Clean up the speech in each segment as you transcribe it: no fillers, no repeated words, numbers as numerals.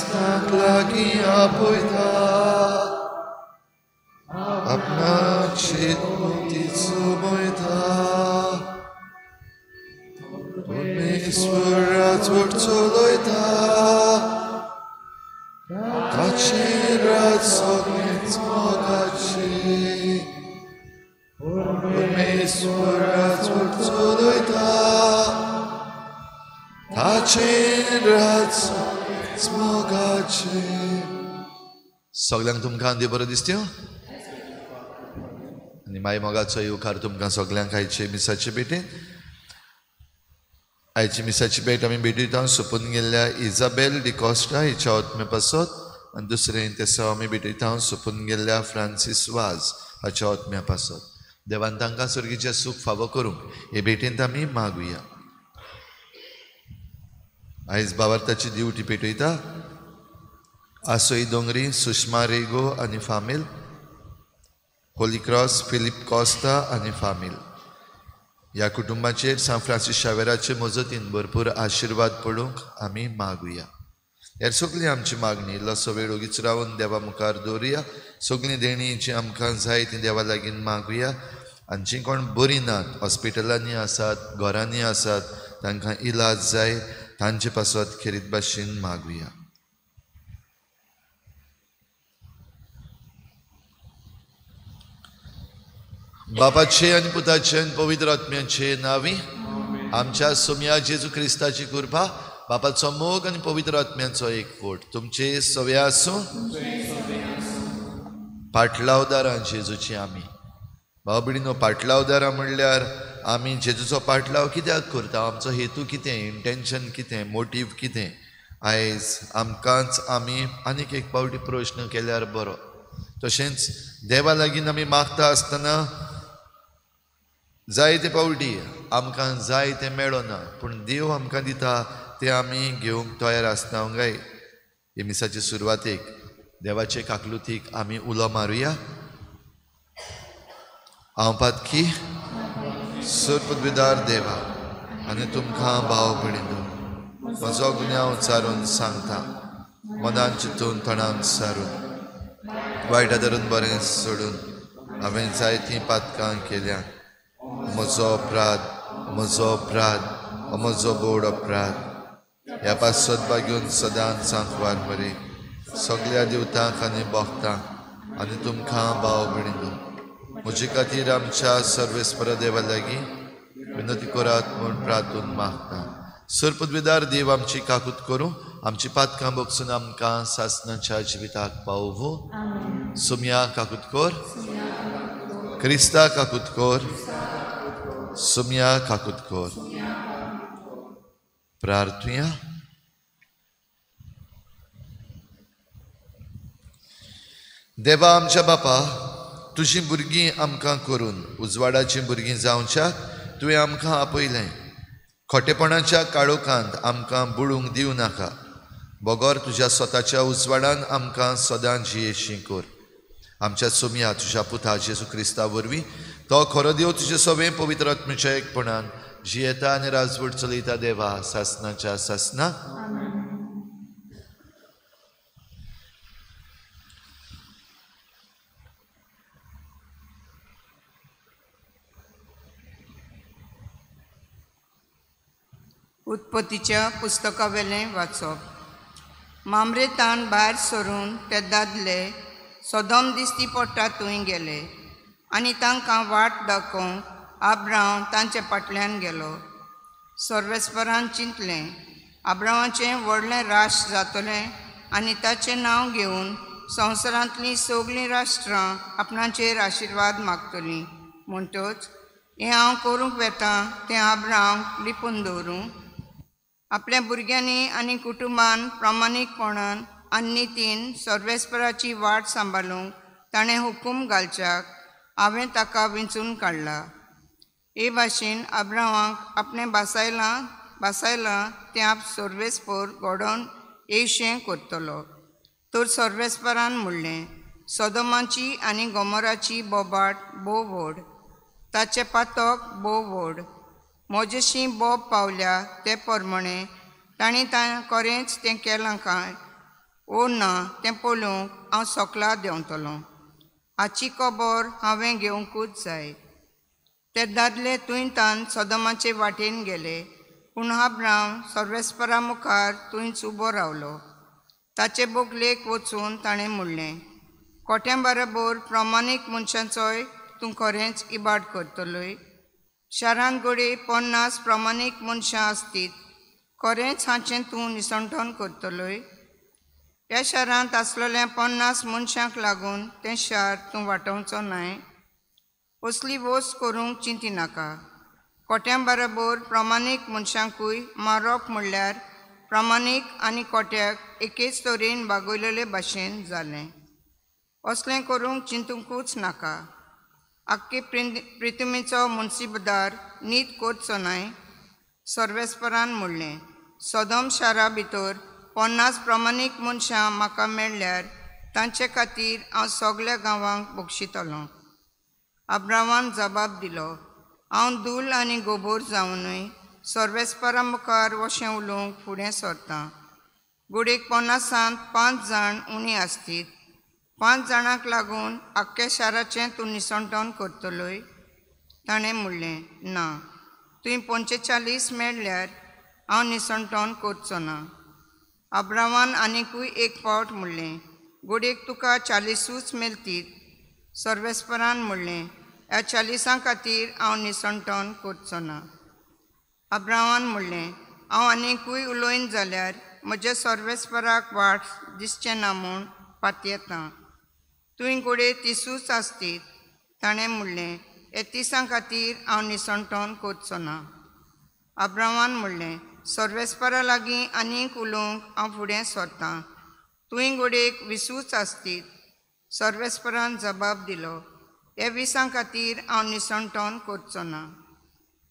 गिरेस्तांक लागीं आपयता आपणाची मोती चमयता परमेश्वर राजवट चलयता ताचें राज सगळेंच मोगाचें परमेश्वर राजवट चलयता ताचें राज सगळेंच मोगाचें. सगल्यांक तुमकां देव बरो दिसत्यो आनी माय मोगाचो येवकार तुमकां सगल्यांक आयचे मिसाचे भेटेन. आयची मिसाची भेट आमी भेटयता सोंपून गेल्ल्या इजाबेल डिकॉस्टा हिच्या आत्म्या पासत आनी दुसरें तेसा आमी भेटयता सोंपून गेल्ल्या फ्रांसीस वाज हाच्या आत्म्या पासत. देवान तांकां सर्गीचें सूख फावो करूंक हे भेटेंत आमी मागुया. आयज बावार्थाची दिवटी पेटयता आसोई दोंगरी सुषमा रेगो आनी फामील, होली क्रॉस फिलीप कॉस्ता आनी फामील. ह्या कुटुंबाचेर सांत फ्रांसीस शावेराचे मजतीन भरपूर आशिर्वाद पडूंक आमी मागुया. हेर सगळी आमची मागणी इल्लोसो वेळ ओगीच रावन देवा मुखार दवरुया. सगळीं देणी जी आमकां जाय ती देवा लागीं मागुया. आनी जीं कोण बरीं नात, हॉस्पिटलांनी आसात, घरांनी आसात, तांकां इलाज जाय, तांचे पासत खेरीत भाशेन मागुया. बापाचे आनी पुताचे आनी पवित्र आत्म्याचे नांवी आमच्या सोम्या जेजू क्रिस्ताची कृपा, बापाचो मोग आनी पवित्र आत्म्याचो एकवट तुमचे सवे आसूं. पाटलावदारां जेजूची आमी भाव भयणीनो, पाटलावदारां म्हणल्यार आमी जेजूचो पाटलाव कित्याक करता, आमचो हेतू कितें, इंटेन्शन कितें, मोटीव कितें. आयज आमकांच आमी आनीक एक पावटी प्रश्न केल्यार बरो. तशेंच देवा लागीं आमी मागता आसतना जायते पावटी आमकां जाय तें मेळना, पूण देव आमकां दिता तें आमी घेवंक तयार आसना काय. हे मिसाचे सुरवातेक देवाचे काकलुतीक आमी उलो मारुया. हांव पातकी सर्पद्विदार देवा आनी तुमकां भाव भयणीनो म्हजो गुन्यांव चारून सांगता, मनान चिंतून तणान सारून वायटा धरून बरें सोडून हांवें जायतीं पातकां केल्या. म्हजो अपराध, म्हजो अपराध, म्हजो बोड अपराध. ह्या पासत बागेवन सदांच सांकवार मरे सगळ्या देवतांक आनी भक्तांक आनी तुमकां भाव भयणीनो म्हजे खातीर आमच्या सर्वेस्पर देवा लागीं विनंती करात म्हूण प्रार्थून मागता. सर्पद्विदार देव आमची काकूत करूं, आमची पातकां बगसून आमकां सासनाच्या जिविताक पावोवं. सुम्या काकूत कर, क्रिस्ता काकूत कर, सुम्या काकूत कर. प्रार्थुया. देवा आमच्या बापा, तुजीं भुरगीं आमकां करून उजवाडाचीं भुरगीं जावच्याक तुवें आमकां आपयलें. खोटेपणाच्या काळोखांत आमकां बुडूंक दिवं नाका, बगर तुज्या स्वताच्या उजवाडान आमकां सदां जियेशी कर. आमच्या सोम्या तुज्या पुता जेजू क्रिस्ता वरवीं तो खरो देव तुजे सवें पवित्र आत्म्याच्या एकपणान जियेता आनी राजवट चलयता देवा सासनाच्या सासना. उत्पत्तीच्या पुस्तकावेलें वाचप. मामरेतान भायर सरून ते दादले सदोम दिसती पडटा थंय गेले आनी तांकां वाट दाखोवंक आब्रांव तांचे फाटल्यान गेलो. सर्वेस्परान चिंतलें, आब्रांवाचें व्हडलें राष्ट्र जातलें आनी ताचें नांव घेवन संवसारांतलीं सगळीं राष्ट्रां आपणाचेर आशिर्वाद मागतलीं. म्हणटच हें हांव करूंक वेता तें आब्रांव लिपून दवरूं. आपल्या भुरग्यांनी आनी कुटुंबान प्रामाणीकपणान आनी नितीन सर्वेस्पराची वाट सांबाळूंक ताणें हुकूम घालच्याक हांवें ताका विंचून काडला. हे भाशेन आब्रांवाक आपणें भासायलां तें आप सर्वेस्पर घडोवन येयशें करतलो. तर सर्वेस्परान म्हणलें, सदोमाची आनी गोमोराची बोबाट भोव व्हड, ताचें पातक भोव व्हड. म्हजेशी बोब पावल्या ते प्रमाणे तांणी खरेंच तें केलां काय ओ ना तें पळोवंक हांव सोकला देंवतलो. हाची खबर हांवें घेवंकूच जाय. ते दादले थंयतान सदमाचे वाटेन गेले, पूण आब्राम सर्वेस्परा मुखार थंयच उबो रावलो. ताचे बोगलेक वचून ताणें म्हणलें, कोट्यां बरोबर प्रमाणीक मनशांचोय तूं खरेंच इबाड करतलोय. शारांत घडये 50 प्रमाणीक मनशां आसतीत, खरेंच हाचें तूं निसणटण करतलोय. ह्या शारांत आसलेल्या 50 मनशांक लागून तें शार तूं वाटोवचो न्हय. असली वोस करूंक चिंती नाका. कोट्यां बरोबर प्रमाणीक मनशांकूय मारप म्हणल्यार प्रमाणीक आनी कोट्याक एकेच तरेन वागयलेले भाशेन जालें. असलें करूंक चिंतुकूच नाका. आख्खे प्रितुमीचो मुन्सिबदार नीत करचो न्हय. सर्वेस्परान म्हणलें, सदम शारा भितर 50 प्रमाणीक मनशां म्हाका मेळ्ळ्यार तांचे खातीर हांव सगल्या गांवांक बक्षितलों. आब्रामान जबाब दिलो, हांव धूल आनी गोबोर जावनूय सर्वेस्परा मुखार वशें उलोवंक फुडें सरतां. घडयेक 50 5 जाण उणी आसतीत. 5 जाणांक लागून आख्ख्या शाराचें तूं निसणटण करतलोय. ताणें म्हणलें, ना, तुवें 45 मेळ्ळ्यार हांव निसणटण करचो ना. आब्रामान आनिकूय एक फावट म्हणलें, घडयेक तुका 40ूच मेळतीत. सर्वेस्परान म्हणलें, ह्या 40 खातीर हांव निसणटण करचो ना. आब्रामान म्हणलें, हांव आनिकूय उलयन जाल्यार म्हज्या सर्वेस्पराक वाट दिसचें ना म्हूण पातयेतां. तुवें घडये 30ूच आसतीत. ताणें म्हणलें, ह्या 30 खातीर हांव निसणटण करचो ना. आब्रामान म्हणलें, सर्वेस्परा लागीं आनीक उलोवंक हांव फुडें सरतां. तुवें घडयेक 20ूच आसतीत. सर्वेस्परान जबाब दिलो, ह्या 20 खातीर हांव निसणटण करचो ना.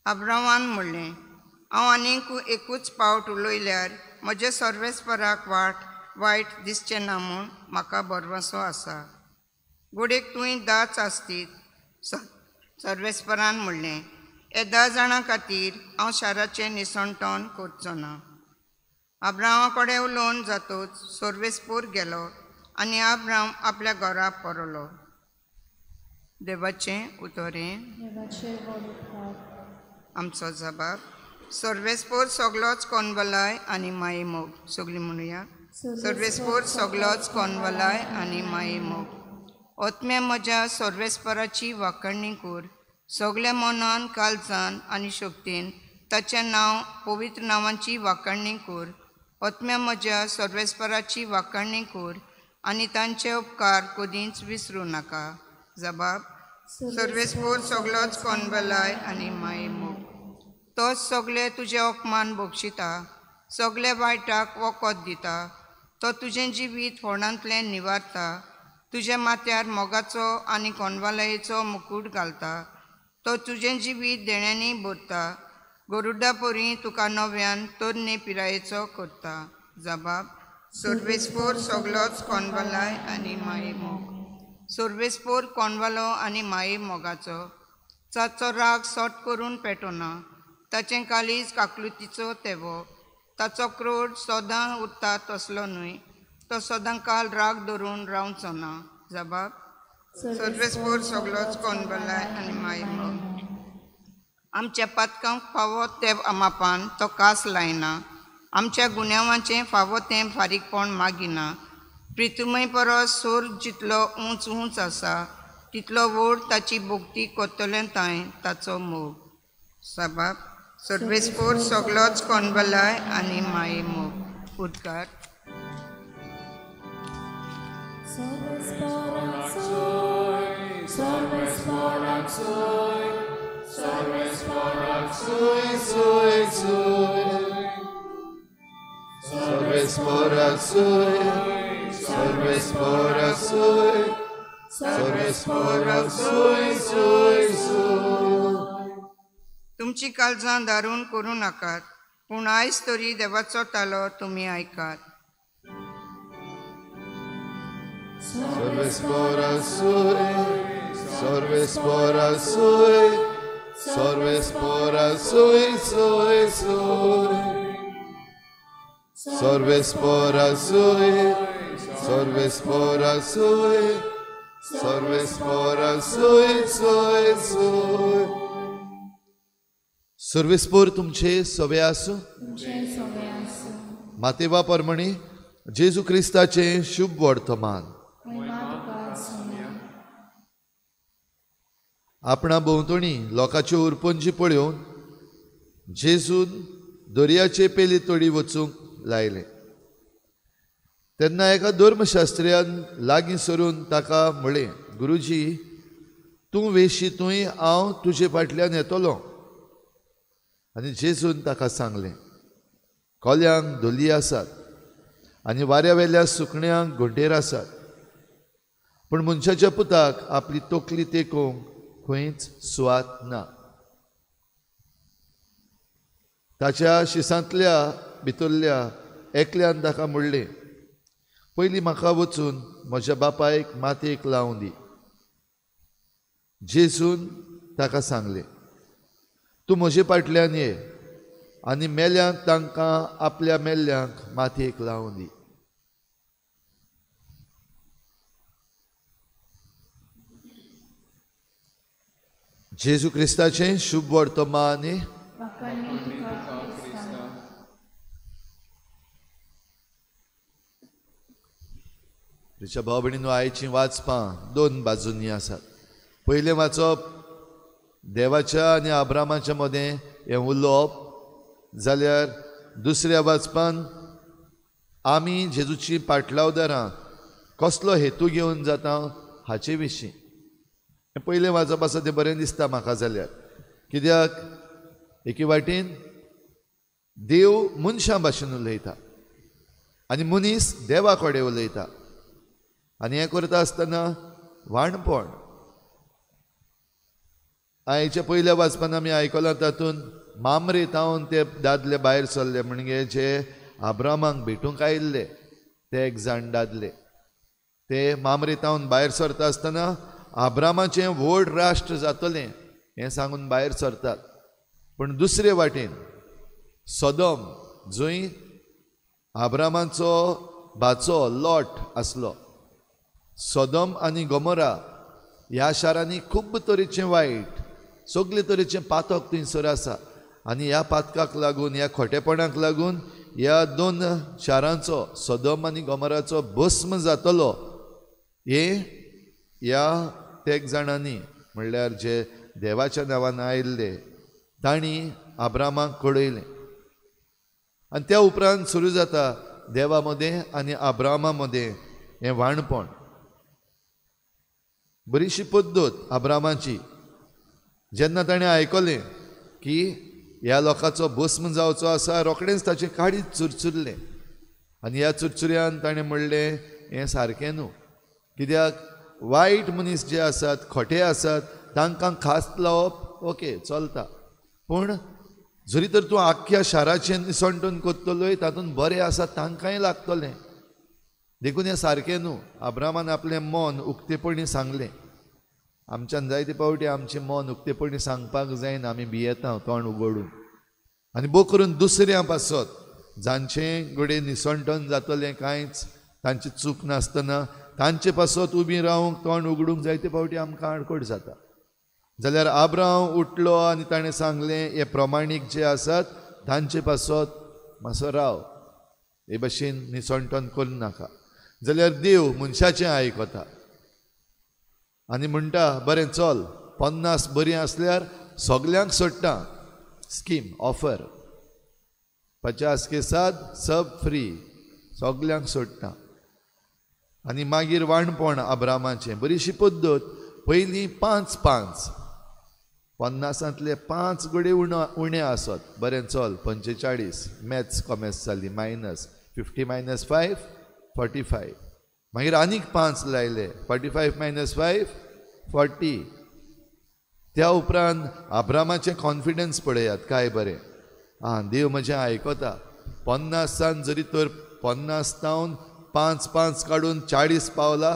आब्रामान म्हणलें, हांव आनीक एकूच पावट उलयल्यार म्हज्या सर्वेस्पराक वाट वायट दिसचें ना म्हूण म्हाका भरवंसो आसा. घडयेक तुवें 10 आसतीत. सर्वेस्परान म्हणलें, ह्या 10 जाणां खातीर हांव शाराचें निसणटण करचो ना. आब्रामा कडेन उलोवन जातूच सर्वेस्पोर गेलो आनी आब्राम आपल्या घरा परलो. देवाचें उतरें. आमचो जबाब. सर्वेस्पोर सगलोच कोनवलाय आनी माये मोग. सगळीं म्हणुया, सर्वेस्पोर सगलोच कोनवलाय आनी माये मोग. आत्म्या म्हज्या सर्वेस्पराची वाखणणी कर. सगल्या मनान, काळजान आनी शक्तीन ताचें नांव पवित्र नांवांची वाखणणी कर. आत्म्या म्हज्या सर्वेस्पराची वाखणणी कर आनी तांचे उपकार कदींच विसरूं नाका. जबाब. सर्वेस्पोर सगलोच कोनबलाय आनी माये मोग. तोच सगळे तुजे अपमान बक्षिता, सगळे वायटाक वखद दिता. तो तुजें जिवीत फोंडांतलें निवारता, तुज्या माथ्यार मोगाचो आनी कोनवालयेचो मुकूट घालता. तो तुजें जिवीत देण्यांनी भरता, गरुडा परी तुका नव्यान तरणे पिरायेचो करता. जबाब. सर्वेस्पोर सगलोच कोनवालाय आनी माये मोग. सर्वेस्पोर कोनवालो आनी माये मोगाचो. ताचो राग सट करून पेटोना, ताचें काळीज काकलुतीचो तेवो. ताचो क्रोड सदां उरता तसलो न्हय, तो सदां काल राग धरून रावचो ना. जबाब. सर्वेस्पोर सगलोच कोनबलाय आनी माये मोग. आमच्या पातकांक फावो ते मापान तो कास लायना, आमच्या गुन्यांवाचें फावो तें फारीकपण मागिना. प्रितुमय परस सोर जितलो उंच उंच आसा तितलो व्हड ताची भोक्ती करतलें तांय ताचो मोग. सबाब. सर्वेस्पोर सगलोच कोनबलाय आनी माये मोग. उद्गार. तुमची काळजां दारून करूं नाकात, पूण आयज तरी देवाचो तालो तुमी आयकात. सर्वेस्पोरा sui, सर्वेस्पोरा सोय सर्वेस्पोरा सोय सोय सोय। सर्वेस्पोर तुमचे सवे आसूं। मातेवा परमणी जेजू क्रिस्ताचे शुभ वर्तमान। आपणा भोंवतणी लोकांच्यो उरपंजी पळोवन जेजून दर्याचे पेली तडी वचूंक लायलें। तेन्ना एका धर्मशास्त्रियान लागीं सरून ताका म्हळें, गुरुजी, तूं वेशी थंय हांव तुजे फाटल्यान येतलो। आनी जेजून ताका सांगलें, कोल्यांक धोली आसात आनी वाऱ्या वेल्या सुकण्यांक घोंटेर आसात, पूण मनशाच्या पुताक आपली तकली तेकोवंक खंयच सुवात ना। ताच्या शिसांतल्या भितरल्या एकल्यान ताका म्हणलें, पयलीं म्हाका वचून म्हज्या बापायक मातयेक लावं दी। जेजून ताका सांगलें, तूं म्हजे फाटल्यान ये आनी मेल्यांक तांकां आपल्या मेल्ल्यांक मातयेक लावं दी। जेजू क्रिस्ताचें शुभ वर्तमान। भाव भयणीनो, आयचीं वाचपां दोन बाजूंनी आसात। पयलें वाचप देवाच्या आनी आब्रामाच्या मदें हें उलोवप, जाल्यार दुसऱ्या वाचपान आमी जेजूची पाटलावदारां कसलो हेतू घेवन जाता हाचे विशीं। पयलें वाचप आसा तें बरें दिसता म्हाका जाल्यार, कित्याक एके वाटेन देव मनशां भाशेन उलयता आनी मनीस देवा कडेन उलयता, आनी हें करता आसतना वाणपण। आयच्या पयल्या वाचपान आमी आयकलां तातूंत मामरे तावन ते दादले भायर सरले, म्हणजे जे आब्रामाक भेटूंक आयिल्ले ते एक जाण दादले, ते मामरे तावन भायर सरता आसतना आब्रामाचें व्हड राष्ट्र जातलें हें सांगून भायर सरतात। पूण दुसरे वाटेन सदम, जंय आब्रामाचो भाचो लॉट आसलो, सदम आनी गोमोरा ह्या शारांनी खूब तरेचें वायट, सगळे तरेचें पातक थंयसर आसा, आनी ह्या पातकाक लागून, ह्या खोटेपणाक लागून ह्या दोन शारांचो, सदम आनी गोमोराचो भस्म जातलो हें ह्या तेग जाणांनी, म्हणल्यार जे देवाच्या नांवान आयिल्ले तांणी आब्रामाक कळयलें। आनी त्या उपरांत सुरू जाता देवा मदें आनी आब्रामा मदें हें वाणपण। बरीशी पद्दत आब्रामाची, जेन्ना ताणें आयकलें की ह्या लोकांचो भस्म जावचो आसा, रोखडेंच ताचें काळीज चुरचुरलें, आनी ह्या चुरचुऱ्यान ताणें म्हणलें हें सारकें न्हू, कित्याक वायट मनीस जे आसात, खोटे आसात, तांकां खास लावप ओके चलता, पूण जरी तर तूं आख्ख्या शाराचें निसणटून करतलोय तातूंत बरें आसा तांकांय लागतलें, देखून हें सारकें न्हू। आब्रामान आपलें मन उक्तेपणी सांगलें। आमच्यान जायते फावटी आमचें मन उक्तेपणी सांगपाक जायना, आमी भियेता तोंड उगडून, आनी भोव करून दुसऱ्यां पासत जांचें घडये निसणटन जातलें कांयच तांची चूक नासतना तांचे पासत उबी रावंक तोंड उगडूंक जायते फावटी आमकां आडखळ जाता। जाल्यार आब्राम उठलो आनी ताणें सांगलें, हे प्रमाणीक जे आसात तांचे पासत मातसो राव, हे भाशेन निसणटन करूं नाका। जाल्यार देव मनशाचें आयकता आनी म्हणटा, बरें चल, 50 बरीं आसल्यार सगल्यांक सोडटा, स्कीम ऑफर 50 के साथ सब फ्री, सगल्यांक सोडटा। आनी मागीर वाणपण आब्रामाचें, बरीशी पद्दत, पयलीं 5 5, 50 5 गडे उणे आसत, बरें चल 45, मॅथ्स कॉमर्स जाली मायनस 50 मायनस 5 45, मागीर आनीक 5 लायले, 45 मायनस 5 40। त्या उपरांत आब्रामाचें कॉन्फिडन्स पळयात काय बरें, आं देव म्हजें आयकता, 50 जरी तर 50 तावन 5 5 काडून 40 पावला,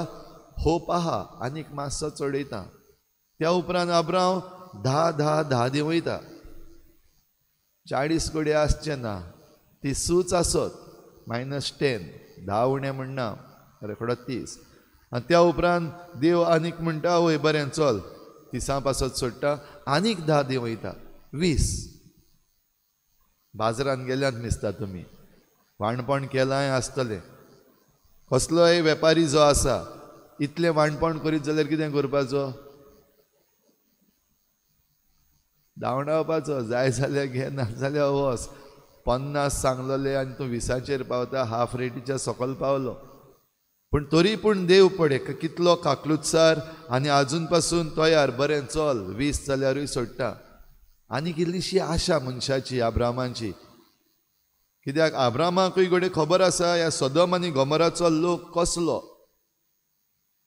होप आहा आनीक मातसो चडयता। त्या उपरांत आब्राम 10 10 10 देंवयता, 40 कडेन आसचें ना, 30 आसत, मायनस 10, 10 उणें म्हणना, रोखडो 30. आनी त्या उपरांत देव आनीक म्हणटा वय बरें चल 30 पासत सोडटा, आनीक 10 देंवयता 20. बाजारान गेल्यात दिसता तुमी वाणपण केलां आसतलें. कसलोय वेपारी जो आसा इतलें वाणपण करीत जाल्यार कितें करपाचो? धांवडावपाचो. जाय जाल्यार घे, ना जाल्यार वच. 50 सांगलेले आनी तूं 20 पावता, हाफ रेटीच्या सकयल पावलो. पूण तरी पूण देव पळय कितलो काकलुतसार आनी आजून पासून तयार, बरें चल 20 जाल्यारूय सोडटा. आनी इल्लीशी आशा मनशाची, आब्रामाची. कित्याक आब्रामाकूय घडये खबर आसा ह्या सदम आनी गोमोराचो लोक कसलो,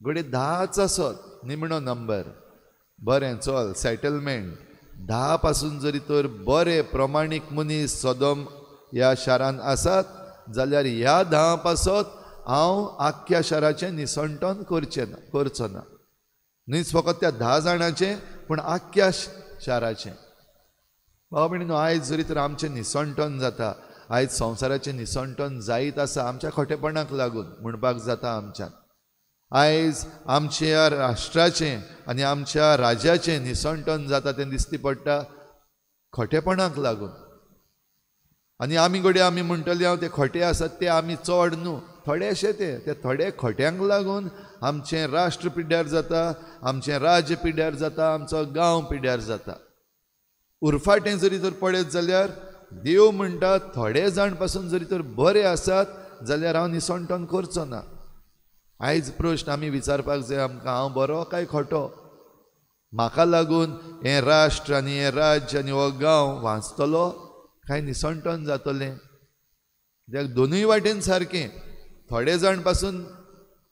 घडये 10 आसत निमणो नंबर. बरें चल सेटलमेंट 10 पासून जरी तर बरे प्रमाणीक मनीस सदम ह्या शारान आसात जाल्यार ह्या 10 पासत हांव आख्ख्या शाराचें निसंटन करचें ना, करचो ना. न्हीच फकत त्या 10 जाणांचें पूण आख्ख्या शाराचें. भाव भयणीनो, आयज जरी तर आमचें निसंटन जाता, आयज संवसाराचें निसंटन जायत आसा आमच्या खोटेपणाक लागून म्हणपाक जाता आमच्यान. आयज आमच्या राष्ट्राचें आनी आमच्या राज्याचें निसंटन जाता तें दिसती पडटा खोटेपणाक लागून. आनी आमी घडये आमी म्हणटले हांव ते खोटे आसात ते आमी चड न्हू, थोडेशे ते थोडे खोट्यांक लागून आमचें राष्ट्र पिड्ड्यार जाता, आमचें राज्य पिड्ड्यार जाता, आमचो गांव पिड्ड्यार जाता. उरफाटें जरी तर पळयत जाल्यार देव म्हणटा थोडे जाण पासून जरी तर बरे आसात जाल्यार हांव निसंटन करचो ना. आयज प्रश्न आमी विचारपाक जाय आमकां, हांव बरो काय खोटो? म्हाका लागून हें राष्ट्र आनी हें राज्य आनी हो गांव वांचतलो काय निसंटन जातलें? कित्याक दोनूय वाटेन सारकें, थोडे जाण पासून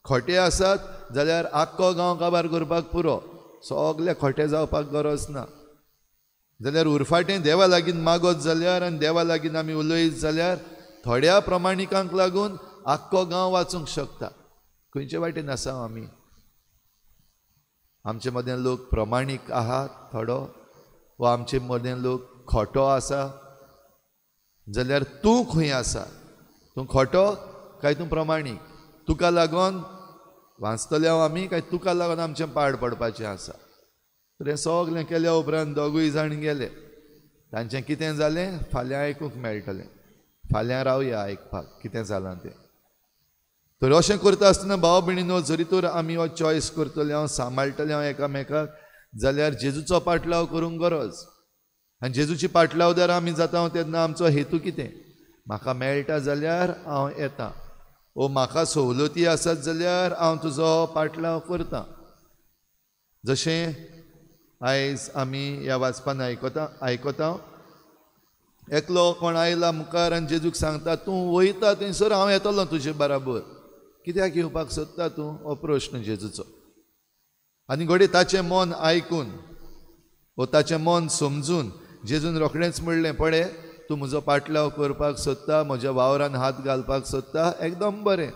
खोटे आसात जाल्यार आख्खो गांव काबार करपाक पुरो, सगळे खोटे जावपाक गरज ना. जाल्यार उरफाटें देवा लागीं मागत जाल्यार आनी देवा लागीं आमी उलयत जाल्यार थोड्या प्रमाणिकांक लागून आख्खो गांव वाचूंक शकता. खंयचे वाटेन आसा आमी? आमचे मदें लोक प्रमाणीक आहात थोडो, वा आमचे मदें लोक खोटो आसा? जाल्यार तूं खंय आसा? तूं खोटो काय तूं प्रमाणीक? तुका लागून वाचतले हांव आमी काय तुका लागून आमचें पाड पडपाचें आसा? तर हें सगळें केल्या उपरांत दोगूय जाण गेले. तांचें कितें जालें फाल्यां आयकूंक मेळटलें, फाल्यां रावया आयकपाक कितें जालां तें. तर अशें करता आसतना भाव भयणीनो, जरी तर आमी हो चॉयस करतले हांव, सांबाळटले हांव एकामेकाक, जाल्यार जेजूचो पाटलाव करूंक गरज. आनी जेजूची पाटलावदार आमी जाता तेन्ना आमचो हेतू कितें? म्हाका मेळटा जाल्यार हांव येता, ओ म्हाका सवलती आसत जाल्यार हांव तुजो पाटलाव करता. जशें आयज आमी ह्या वाचपान आयकता, एकलो कोण आयला मुखार आनी जेजूक सांगता तूं वयता थंयसर हांव येतलो तुजे बराबर, कित्याक येवपाक सोदता तूं? हो प्रश्न जेजूचो. आनी घडये ताचें मन आयकून वो ताचें मन समजून जेजून रोखडेंच म्हणलें, पळय तूं म्हजो पाटलाव करपाक सोदता, म्हज्या वावरान हात घालपाक सोदता, एकदम बरें,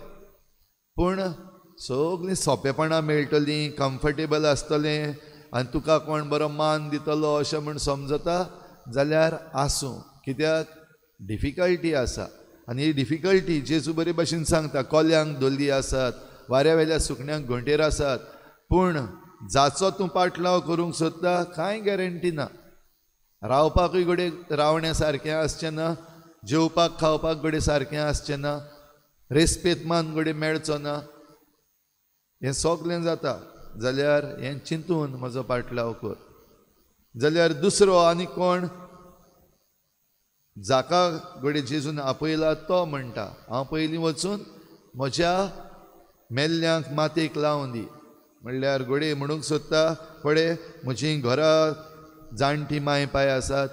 पूण सगळीं सोंपेपणां मेळटलीं, कम्फर्टेबल आसतलें आनी तुका कोण बरो मान दितलो अशें म्हूण समजता जाल्यार आसूं. कित्याक डिफिकल्टी आसा. आनी ही डिफिकल्टी जेजू बरे भाशेन सांगता, कोल्यांक धोली आसात, वाऱ्या वेल्या सुकण्यांक घोंटेर आसात, पूण जाचो तूं पाटलाव करूंक सोदता कांय गॅरंटी ना. रावपाकूय घडये रावणें सारकें आसचें ना, जेवपाक खावपाक घडये सारकें आसचें ना, रेस्पेद मान घडये मेळचो ना. हें सगळें जाता जाल्यार हें चिंतून म्हजो पाटलाव कर. जाल्यार दुसरो आनी कोण जाका घडये जेजून आपयला तो म्हणटा हांव पयलीं वचून म्हज्या मेल्ल्यांक मातयेक लावन दी. म्हणल्यार घडये म्हणूंक सोदता पळय म्हजीं घरा जाणटी माय पाय आसात,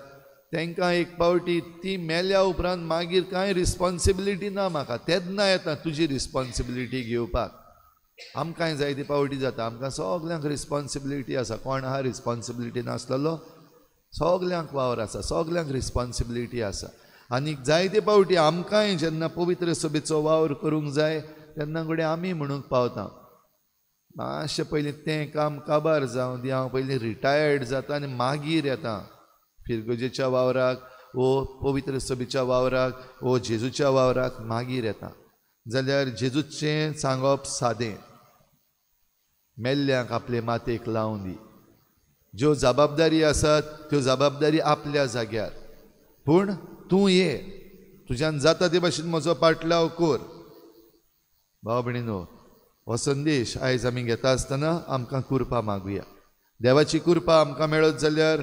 तांकां एक पावटी ती मेल्या उपरांत मागीर कांय रिस्पोन्सिबिलिटी ना म्हाका, तेन्ना येता तुजी रिस्पोन्सिबिलिटी घेवपाक. आमकांय जायते पावटी जाता, आमकां सगल्यांक रिस्पोन्सिबिलिटी आसा. कोण आहा रिस्पोन्सिबिलिटी नासलेलो? सगल्यांक वावर आसा, सगल्यांक रिस्पोन्सिबिलिटी आसा. आनी जायते पावटी आमकांय जेन्ना पवित्र सभेचो वावर करूंक जाय तेन्ना घडये आमी म्हणूंक पावता मातशें पयलीं तें काम काबार जावं दी, हांव पयलीं रिटायर्ड जाता आनी मागीर येता फिरगजेच्या वावराक वो पवित्र सभेच्या वावराक वो जेजूच्या वावराक मागीर येता. जाल्यार जेजूचें सांगप सादें, मेल्ल्यांक आपले मातेक लावन दी. ज्यो जबाबदारी आसात त्यो जबाबदारी आपल्या जाग्यार, पूण तूं ये, तुज्यान जाता ते भाशेन म्हजो पाटलाव कर. भाव भयणीनो, हो संदेश आयज आमी घेता आसतना आमकां कृपा मागुया. देवाची कृपा आमकां मेळत जाल्यार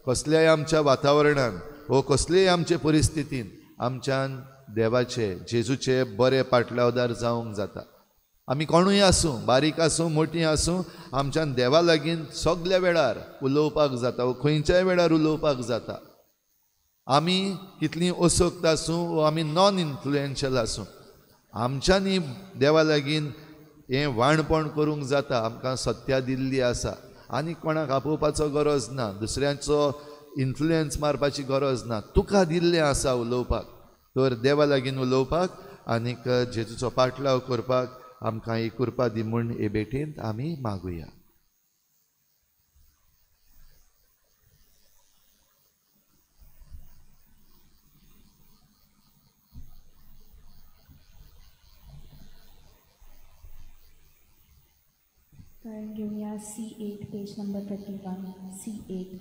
कसल्याय आमच्या वातावरणान वो कसलेय आमचे परिस्थितीन आमच्यान देवाचे जेजूचे बरे पाटलावदार जावंक जाता. आमी कोणूय आसूं, बारीक आसूं मोटी आसूं, आमच्यान देवा लागीं सगल्या वेळार उलोवपाक जाता वो खंयच्याय वेळार उलोवपाक जाता. आमी कितलीं असक्त आसूं वो आमी नॉन इन्फ्लुएन्शियल आसूं, आमच्यांनी देवा लागीं हें वाणपण करूंक जाता. आमकां सत्या दिल्ली आसा आनी कोणाक आपोवपाचो गरज ना, दुसऱ्यांचो इन्फ्लुएन्स मारपाची गरज ना. तुका दिल्लें आसा उलोवपाक, तर देवा लागीं उलोवपाक आनीक जेजूचो पाटलाव करपाक आमकां ही कृपा दी म्हूण हे भेटेंत आमी मागुया. घेऊया C8 page number 31 C8.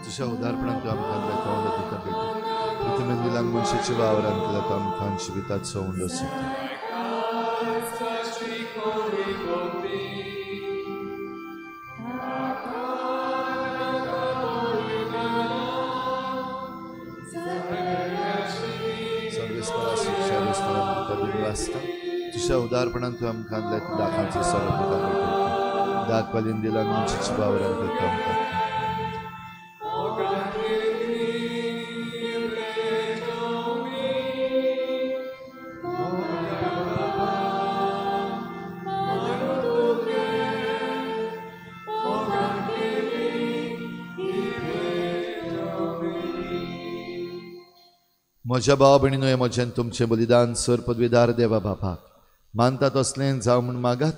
तुझ्या उदारपणान तूं आमकां तुका भेटू पृथ्वी मनशाच्या वावरांतल्या तूं आमकां जिविताचो उंडो सोदता. तुझ्या उदारपणान तूं आमकां दाखांचो सोरो तुका भेटयता. दाख पालीन दिला मनशाच्या वावरांतल्या तूं आमकां. म्हज्या भाव भयणीनो, हें म्हजें तुमचें बलिदान सर पदवीदार देवा बापाक मानता तसलें जावं म्हूण मागात.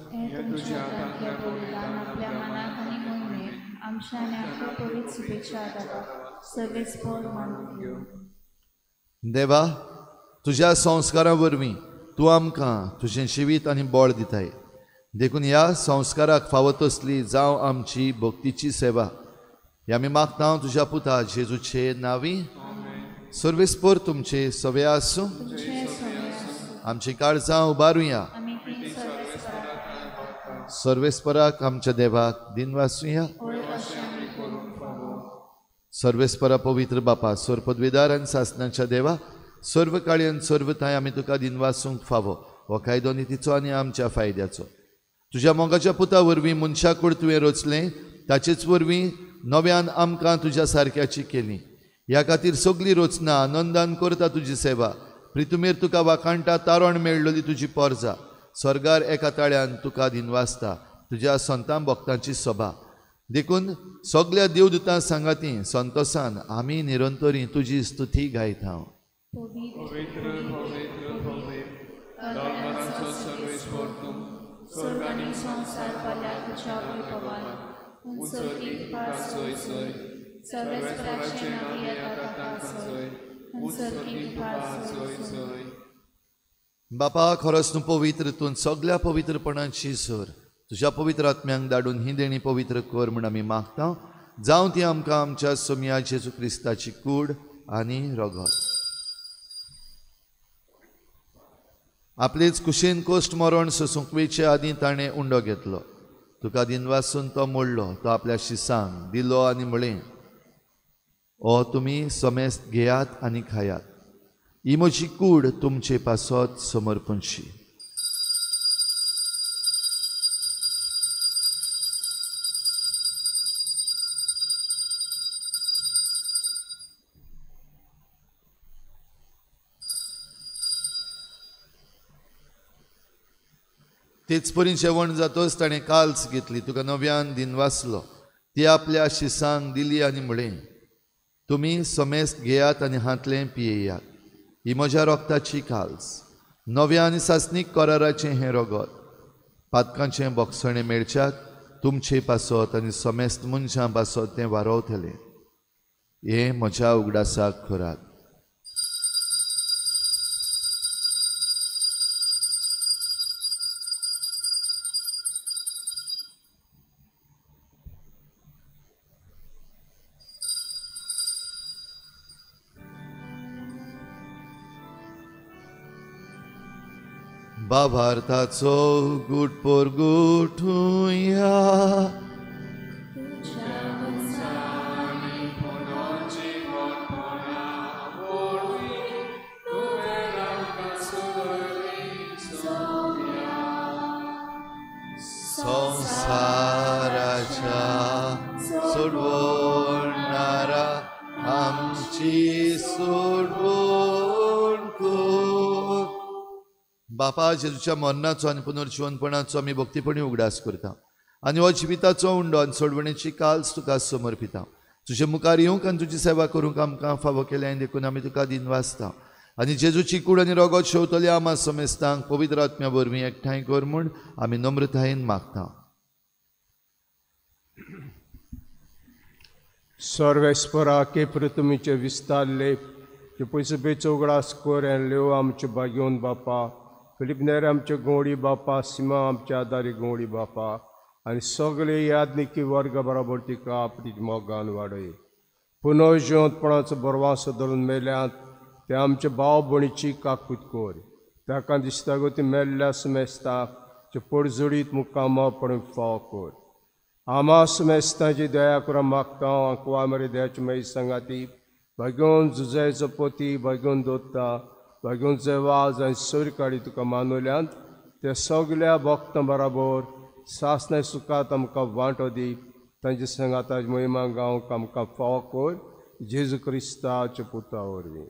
देवा, तुज्या संस्कारां वरवीं तूं आमकां तुजें जिवीत आनी बळ दिताय, देखून ह्या संस्काराक फावो तसली जावं आमची भक्तीची सेवा. हे आमी मागता तुज्या पुता जेजूचे नांवी. सर्वेस्पर तुमचे सवे आसूं. आमची काळजां उबारुया. सर्वेस्पराक आमच्या देवाक दिनवासुया. सर्वेस्परा पवित्र बापा, सर्वपदवीदार आनी सासणाच्या देवा, सर्व काळी आनी सर्व थांय आमी तुका दिनवासूंक फावो. हो कायदो नितीचो आनी आमच्या फायद्याचो. तुज्या मोगाच्या पुता वरवीं मनशाकूड तुवें रचलें, ताचेच वरवीं नव्यान आमकां तुज्या सारक्याची केली. ह्या खातीर सगली रचना आनंदान करता तुजी सेवा. प्रितुमेर तुका वाखाणटा तारण मेळ्ळली तुजी पोरजा. स्वर्गार एका ताळ्यान तुका दिनवासता तुज्या संतां भक्तांची सभा. देखून सगल्या देवदूतां सांगाती संतोसान आमी निरंतरी तुजी स्तुती गायता. बापा, खरोच तूं पवित्र, तूं सगल्या पवित्रपणाची सर. तुज्या पवित्र आत्म्यांक धाडून ही देणी पवित्र कर म्हूण आमी मागता. जावं ती आमकां आमच्या सोमया जेजू क्रिस्ताची कूड आनी रगत. आपलेच कुशीन कोश्ट मरण सोसूंक वयचे आदीं ताणें उंडो घेतलो. तुका दिनवासून तो मोडलो, तो आपल्या शिसांक दिलो आनी म्हळें, ओ तुमी समेस्त घेयात आनी खायात, ही म्हजी कूड तुमचे पासत समर्पणशी. तेच परी जेवण जातच ताणें काल्स घेतली, तुका नव्यान दिनवासलो, ती आपल्या शिसांक दिली आनी म्हळें, तुमी समेस्त घेयात आनी हांतलें पियेयात, ही म्हज्या रोगताची काल्स, नव्या आनी सासणीक कराराचें हें रगत. पातकांचें बोगसणें मेळच्याक तुमचे पासत आनी समेस्त मनशां पासत तें वारोवतलें. हें म्हज्या उगडासाक करात. बाबार्थाचो गुट पोरगुटुया. संसाराच्या सोडवणारा आमची सोडवण कर. बापा, जेजूच्या मरणाचो आनी पुनर्जिवनपणाचो आमी भक्तीपणी उगडास करता आनी हो जिविताचो उंडो आनी सोडवणेची काल्स तुका समर्पिता. तुजे मुखार येवंक आनी तुजी सेवा करूंक आमकां फावो केलें देखून आमी तुका दिनवासता आनी जेजूची कूड आनी रोगोत शेवतले आमा समेस्तांक पवित्र आत्म्या वरवीं एकठांय कर म्हूण आमी नम्रतायेन मागता. सर्वेस्परा के पृथ्वीचे विस्तारले पयसो बेचो उगडास कर लेव आमचे भाग्योन बापा, फिलीप नेर आमचे गवळी बापा, सीमा आमच्या आदारी गवळी बापा आनी सगळे यादनिकी वर्ग बराबर तिका आपली मोगान वाडय. पुनर्जिवंतपणाचो बरवासो धरून मेल्यांत ते आमचे भाव भयणीची काकूत कर. ताका दिसता गो ती मेल्ल्या समेस्ताक परजडीत मुखामपण फाव कर. आमा समेस्तांची दया करून मागता. आंकवा मरे दयाची मागीर सांगाती भाग्योन जुजायचो पोती भाग्योन दोत्ता भाग्योन जेवाज आनी सरकाडी तुका मानवल्यांत ते सगल्या भक्तां बराबर सासनाय सुखात आमकां वांटो दी. तांचे सांगाताज महिमा गावंक आमकां फाव कर जेजू क्रिस्ताच्या पुता वरवीं.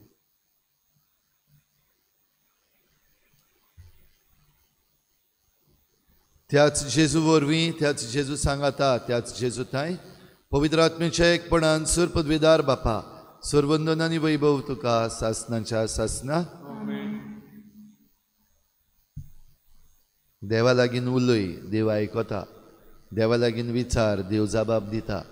त्याच जेजू वरवीं, त्याच जेजू सांगाता, त्याच जेजू थांय पवित्र आत्म्याच्या एकपणान सुर पदवीदार बापा, सर्वंदन आनी वैभव तुका सासनाच्या सासना. देवा लागीं उलय, देव आयकता. देवा लागीं विचार, देव जबाब दिता.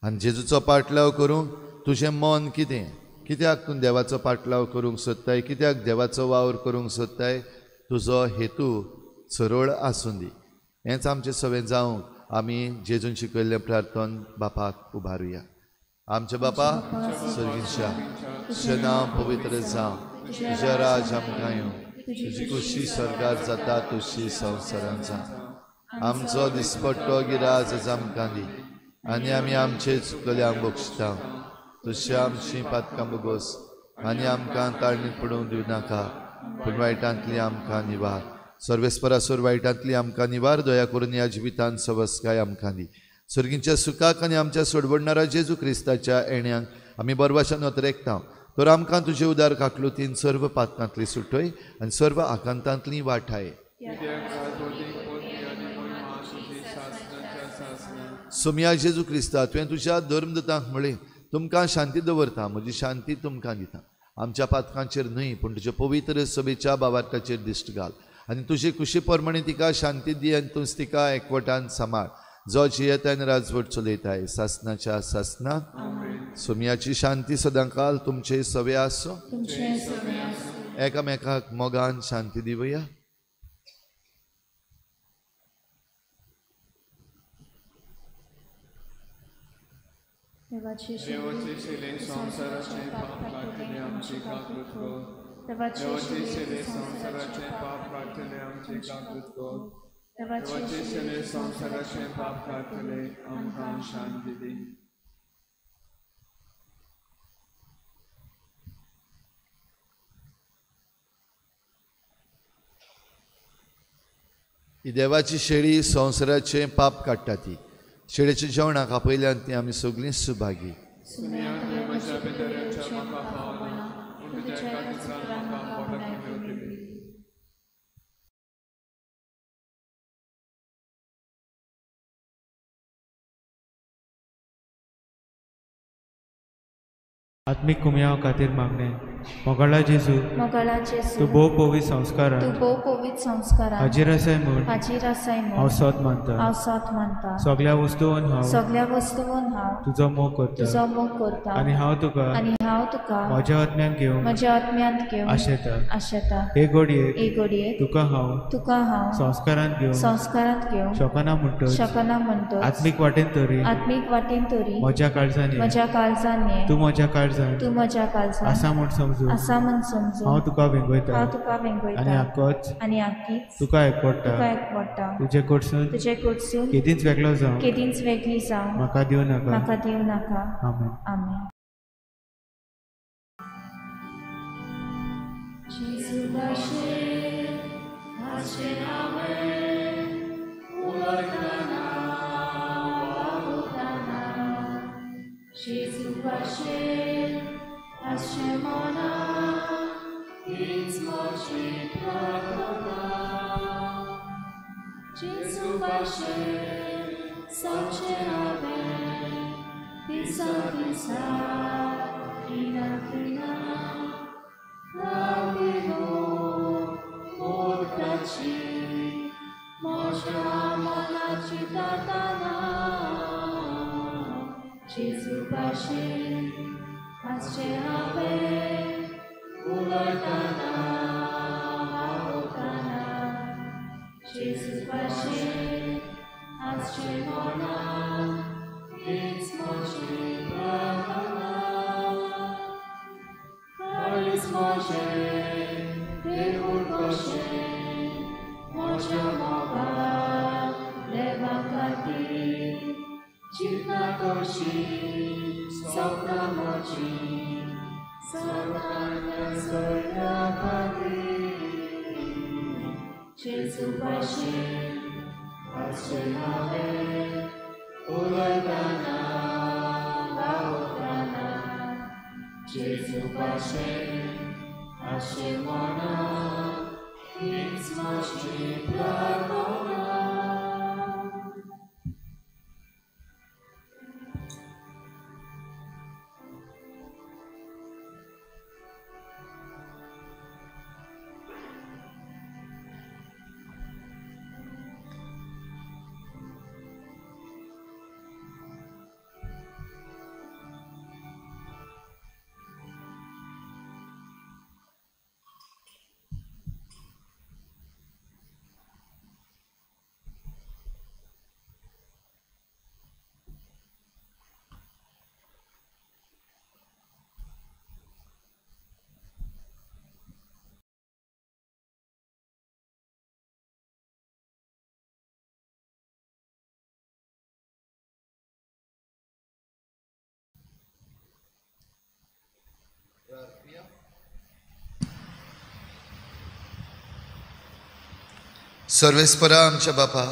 आनी जेजूचो पाटलाव करूंक तुजें मन कितें, कित्याक तूं देवाचो पाटलाव करूंक सोदताय, कित्याक देवाचो वावर करूंक सोदताय, तुजो हेतू सरळ आसूं दी. हेंच आमचें सगळें जावंक आमी जेजून शिकयल्लें प्रार्थन बापाक उबारुया. आमच्या बापा सर्गीच्या, तुजें नांव पवित्र जावं, तुजें राज आमकां येवं, तुजी खुशी स्वर्गार जाता तशी संवसारांत जावं. आमचो दिसपट्टो गिराज आज आमकां दी आनी आमी आमचे चुकल्यांक बक्षिता तशी आमची पातकां बोगोस आनी आमकां ताळणीत पडूंक दिवं नाका, पूण वायटांतली आमकां निवार. सर्वेस्परासोर वायटांतली आमकां निवार. दया करून ह्या जिवितांत सवस्काय आमकां दी. सर्गींच्या सुखाक आनी आमच्या सोडवणणारा जेजू क्रिस्ताच्या येण्यांक आमी बरवाशान नतरेकता. तर आमकां तुजे उदार काकलुतीन सर्व पातकांतली सुटय आनी सर्व आकांतांतली वाठाय. सोमया जेजू क्रिस्ता, तुवें तुज्या धर्मदूतांक म्हळें, तुमकां शांती दवरता, म्हजी शांती तुमकां दिता. आमच्या पातकांचेर न्हय पूण तुज्या पवित्र सभेच्या बावार्थाचेर दिश्ट घाल आनी तुजे कुशी प्रमाणे तिका शांती दी आनी तूंच तिका एकवटान सांबाळ, जो जियेता आनी राजवट चलयताय सासनाच्या सासना. सोमयाची शांती सदांकाल तुमचे सवे आसूं. एकामेकाक मोगान शांती दिवया. देवाचे शिले संवसाराचे पाप काडटले आमची काकूत कर. देवाचे शिले संवसाराचे पाप काडटले आमची काकूत कर. देवाचे शिले संवसाराचे पाप काडटले आमकां शांती दी. ही देवाची शेळी संवसाराचें पाप काडटा. ती शेळेच्या जेवणाक आपयल्यान ती आमी सगळीं सुभागी. आत्मीक कुमयाव खातीर मागणें. मोगाळा जेजू, मोगाळा जेजू, तूं भोव पवित्र संस्कारान, तूं भोव पवित्र संस्कारान हाजीर आसाय म्हूण, हाजीर आसाय म्हूण हांव सोद मानता, हांव सोद मानता. सगळ्या वस्तून हांव, सगळ्या वस्तून हांव तुजो मोग करता, तुजो मोग करता. आनी हांव तुका, आनी हांव तुका म्हज्या आत्म्यांत घेवन, म्हज्या आत्म्यांत घेवन आशेता, आशेता. हे घडयेक, हे घडयेक तुका हांव, तुका हांव संस्कारांत घेवन, संस्कारांत घेवन शकना म्हणटच, शकना म्हणटच आत्मीक वाटेन तरी, आत्मीक वाटेन तरी म्हज्या काळजान, म्हज्या काळजान ये, तूं म्हज्या काळजान, तूं म्हज्या काळजान आसा म्हूण समजून, आसा म्हूण समजून हांव तुका वेंगयता, हांव तुका वेंगयता. आनी आकोच, आनी आकीच तुका एकवडटा, तुका एकवडटा. तुजे कडसून, तुजे कडसून केदींच वेगळो जावं, केदींच वेगळी जावं म्हाका दिवं नाका, म्हाका दिवं नाका. आमेन. आमेन. जेजू भाशेन हांसचें हांवें उलयतना वावुरतना, जेजू भाशेन हांसचें मनाक हीच म्हजी प्रार्थना. जेजू भाशेन सांगचें हांवें दिसा दिसा खिणा खिणा, राविलो मोर्ताची म्हज्या मनाची ताताना. जेजू भाशेन हांसचें हांवें उलयतना वावुरतना, जेजू भाशेन हांसचें मनाक हीच म्हजी प्रार्थना. काळीज म्हजें देवूळ कशें म्हज्या मोगान देवा खातीर, चिंतना तशी सपनां म्हजीं सगळ्या सोयऱ्या खातीर. जेजू भाशेन हांसचें हांवें उलयतना वावुरतना, जेजू भाशेन हांसचें मनाक हीच म्हजी प्रार्थना. सर्वेस्परा आमच्या बापा,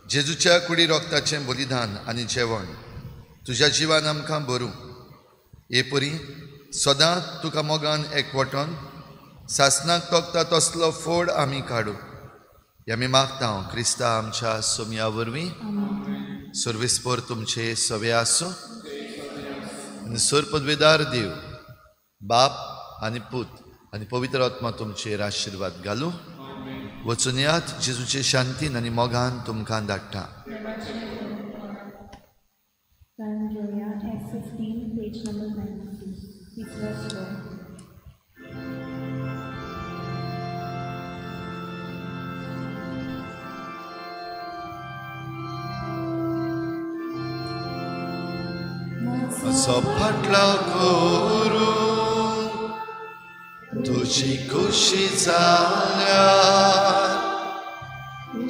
जेजूच्या कुडी रोगताचें बलिदान आनी जेवण तुज्या जिवान आमकां भरूं. हे परी सदां तुका मोगान एकवटोन सासनाक तोखता तसलो फोड आमी काडूं. हे आमी मागता क्रिस्ता आमच्या सोमया वरवीं. सर्वेस्पर तुमचे सवे आसूं आनी सर पदवेदार देव बाप आनी पूत आनी पवित्र आत्मा तुमचेर आशिर्वाद घालूं. वचून यात, जेजूचे शांतीन आनी मोगान तुमकां धाडटा. म्हजो फाटलाव करून तुजी खोशी जाल्यार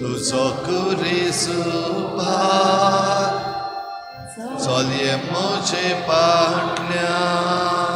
तुजो कुरेसु भार चलये म्हजे फाटल्यान.